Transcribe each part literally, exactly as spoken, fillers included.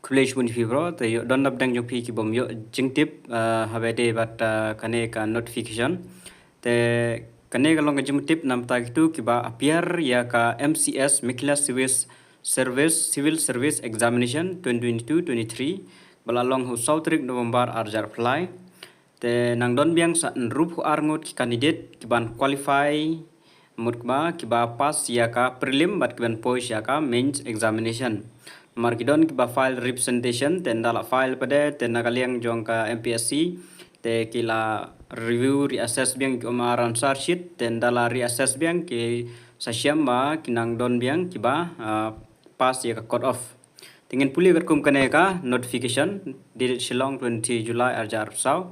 Khublei shibun ïa phi bro, te ïoh don napdeng jong phi ki bym ïoh jingtip, uh, haba ïadei bad uh, kane ka notification. Te kane ka long ka jingtip namar kito kiba appear ïa ka M C S, Meghalaya Civil Service, Civil Service Examination twenty twenty-two twenty-three, ba la long ha u saw tarik November ar hajar arphew lai. Te nang don biang sa hynriewphew ar ngut ki candidate kiban qualify, mut kaba kiba pass ïa ka prelim bad kiban poi sha ka mains examination. Namar ki don kiba file representation, te ynda la file pat de, te na ka liang jong ka M P S C, te ki la review reassess biang ki O M R answer sheet, te ynda la reassess biang ki sa shem ba ki nang don biang kiba, ah, pass ïa ka cut off. Te ngin pule katkum kane ka notification dated Shillong twenty July ar hajar arphew saw.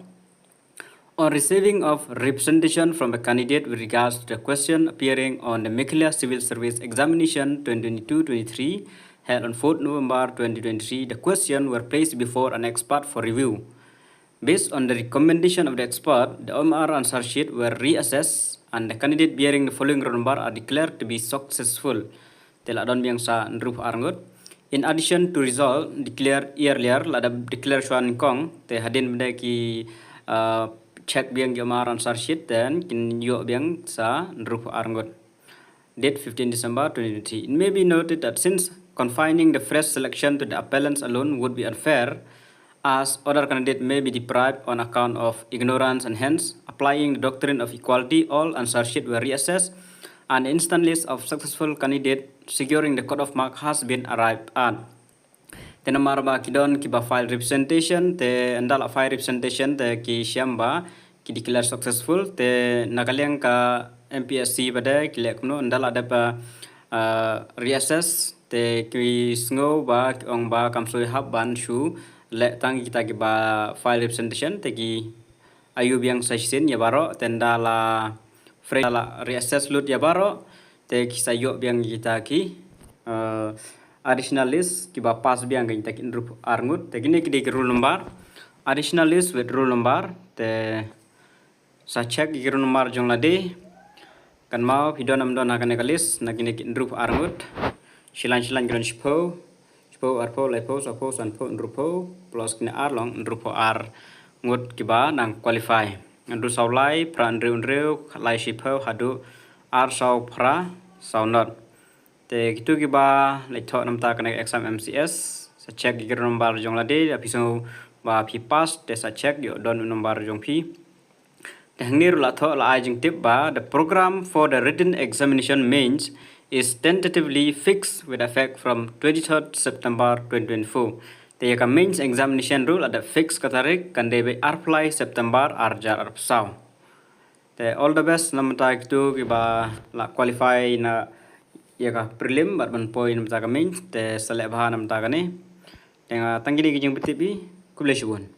On receiving of representation from a candidate with regards to the question appearing on the Meghalaya Civil Service Examination twenty twenty-two twenty-three held on fourth November twenty twenty-three, the question were placed before an expert for review. Based on the recommendation of the expert, the O M R answer sheet were reassessed and the candidate bearing the following roll number are declared to be successful. Te la don biang sa hynriewphew ar ngut. In addition to result declare earlier, la da declare shwa nyngkong, te hadien ba dei ki, uh, check biang ki O M R answer sheet, then kin ïoh biang sa hynriewphew ar ngut. Date fifteen December twenty twenty. It may be noted that since confining the fresh selection to the appellants alone would be unfair, as other candidate may be deprived on account of ignorance, and hence, applying the doctrine of equality, all answer sheet were reassessed and instant list of successful candidate securing the cut-off mark has been arrived at. Te namar ba ki don kiba file representation, te ynda la file representation te ki shem ba ki declare successful, te na ka liang ka M P S C pat de ki leh kumno, ynda la dep, uh, reassess, te ki sngew ba ki ong ba kam soi hap ban shu leh tang kita kiba file representation, te ki ïoh biang sa shisien ïa baroh, te ynda la fresh la reassess lut ïa baroh, te ki sa ïoh biang kita ki, uh, additional list kiba pass biang kita ki hynriewphew ar ngut, te kine ki dei ki roll number, additional list with roll number, te sa check ki roll number jong lade. Kan mut phi don ym don ha kane ka list, na kine ki hynriewphew ar ngut. Shilaiñ shilaiñ ki don shiphew, shiphew, arphew, laiphew, sawphew, sanphew, hynriewphew, plus kine ar long hynriewphew ar ngut kiba nang qualify. Hynriew saw lai, phra hynriew hynriew, lai shiphew, haduh ar saw phra, saw not. Te kito kiba leit thoh namar kane ka exam M C S, sa check ki roll number jong lade, da phi sngew ba phi pass, te sa check ïoh don number jong phi. Te hangne ruh la thoh la ai jingtip ba, the program for the written examination mains is tentatively fixed with effect from twenty-third September twenty twenty-four. Te ïa ka mains examination ruh la da fix ka tarik, kan dei beit arphew lai September ar hajar arphew saw. Te all the best namar kito kiba la qualify na ïa ka prelim bad ban poi namar ka mains, te sa leh bha namar kane. Te nga tang kine ki jingpyntip hi, khublei shibun.